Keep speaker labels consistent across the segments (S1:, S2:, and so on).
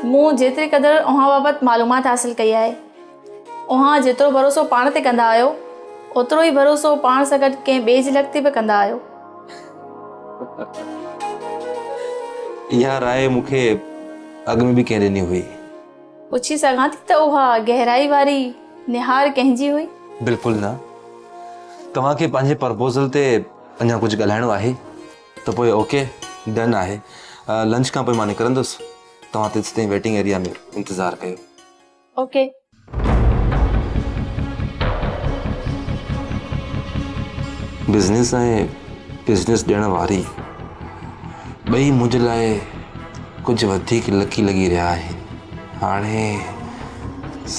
S1: مون جيتري قدر اوهان بابت معلومات حاصل ڪئي آهي، اوهان جيترو ڀروسو پاڻ تي ڪندا آهيو، اوترو ئي ڀروسو پاڻ سان گڏ ڪنهن ٻئي جي لک تي به ڪندا آهيو.
S2: اها راء مون کي اڳ ۾ به ڪنهن ڏني هئي.
S1: پڇي سگهان ٿي ته اها گهرائي واري نهار ڪنهن جي هئي؟
S2: بلڪل نه. توهان کي پنهنجي پرپوزل تي اڃا ڪجهه ڳالهائڻو آهي ته پوء اوڪي ڊن آهي. لنچ کان پوء مان نڪرندس. توهان تيستائين ويٽنگ ايريا ۾ انتظار ڪيو.
S1: اوڪي.
S2: بزنس ۽ بزنس ڏيڻ واري ٻئي منهنجي لاء ڪجهه وڌيڪ لڪي لڳي رهيا آهن. هاڻي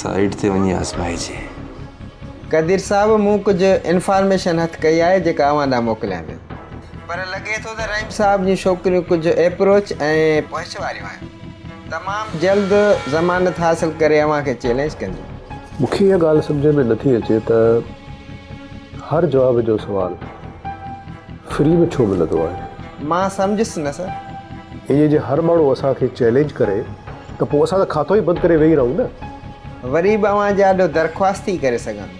S2: سائيڊ تي وڃي آزمائجي.
S3: قدير صاحب مون ڪجهه انفارميشن هٿ ڪئي آهي جيڪا اوهان ڏانهن موڪليان پيو. پر لڳي ٿو ته رحيم صاحب جون ڇوڪريون ڪجهه ايپروچ ۽ پهچ واريون آهن. تمام جلد ضمانت حاصل ڪري اوهان کي چئلينج ڪنديون.
S4: مون کي اها ڳالهه سمجهه ۾ نٿي اچي ته هر جواب جو سوال فري ۾ ڇو ملندو آهي؟
S3: مان سمجهيس نه سر.
S4: ائين جي هر ماڻهو اسان کي چئلينج ڪري ته پوء اسان ته کاتو ئي بند ڪري ويهي رهون نه.
S3: وري به اوهان جي آڏو درخواست ئي ڪري سگهان ٿو.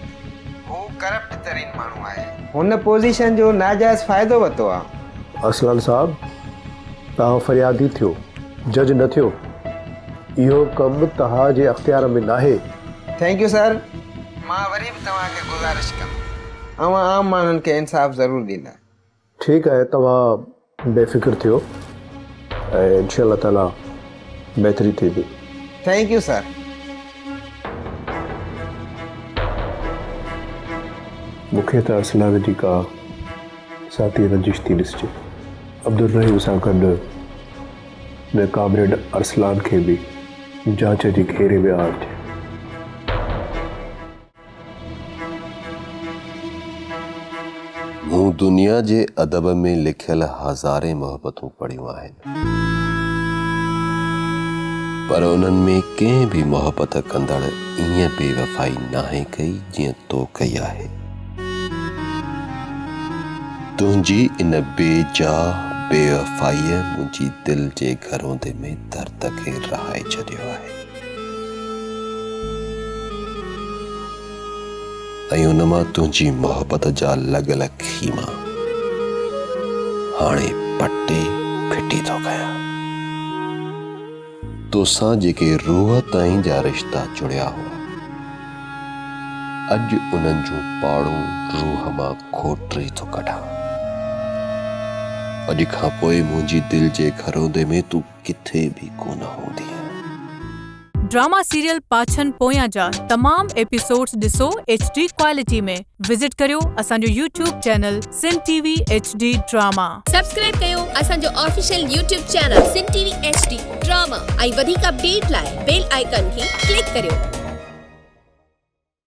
S3: هو ڪرپٽ ترين ماڻهو آهي. هن پوزيشن جو ناجائز فائدو ورتو آ.
S4: ارسلان صاحب توهان فريادي ٿيو جج نه ٿيو. اهو ڪم توهان جي اختيار ۾ ناهي.
S3: Thank you sir. مان وري به توهان کي گذارش ڪندس. اوهان عام ماڻهن کي انصاف ضرور ڏيندا.
S4: ٺيڪ آهي توهان بي فڪر ٿيو ۽ انشاء الله تعالي بهتري ٿيندي.
S3: Thank you sir.
S4: مون کي ته ارسلان جي ڪا ذاتي رنجش ٿي ڏسجي. عبدالرحيم سان گڏ ان ڪامريڊ ارسلان کي به جاچ جي گهيري ۾ آڻجي.
S5: مون دنيا جي ادب ۾ لکيل هزارين محبتون پڙهيون آهن، پر انهن ۾ ڪنهن به محبت ڪندڙ ائين بي وفائي ناهي ڪئي جيئن تو ڪئي آهي. تنهنجي ان بي جا بي وفائيء منهنجي دل جي گهروندي ۾ درد کي رهائي ڇڏيو آهي ۽ ان مان تنهنجي محبت جا لڳل خيما هاڻي پٽي ڦٽي ٿو ڪيان. توسان جيڪي روح تائين جا رشتا جڙيا هئا، اڄ انهن جون پاڙون روح مان کوٽري ٿو ڪڍان. اڄ کان پوء منهنجي دل جي گهروندي ۾ تون ڪٿي به ڪونه هوندينء.
S6: ڊراما سيريل پاڇن پويان جا تمام ايپيسوڊز ڏسو ايڇ ڊي ڪوالٽي ۾ وزٽ ڪريو اسان جو YouTube channel Sindh T V H D drama.
S7: Subscribe ڪيو اسان جو official YouTube channel Sindh T V H D drama ۽ وڌيڪ اپڊيٽ لاء بيل آئيڪان کي ڪلڪ ڪريو.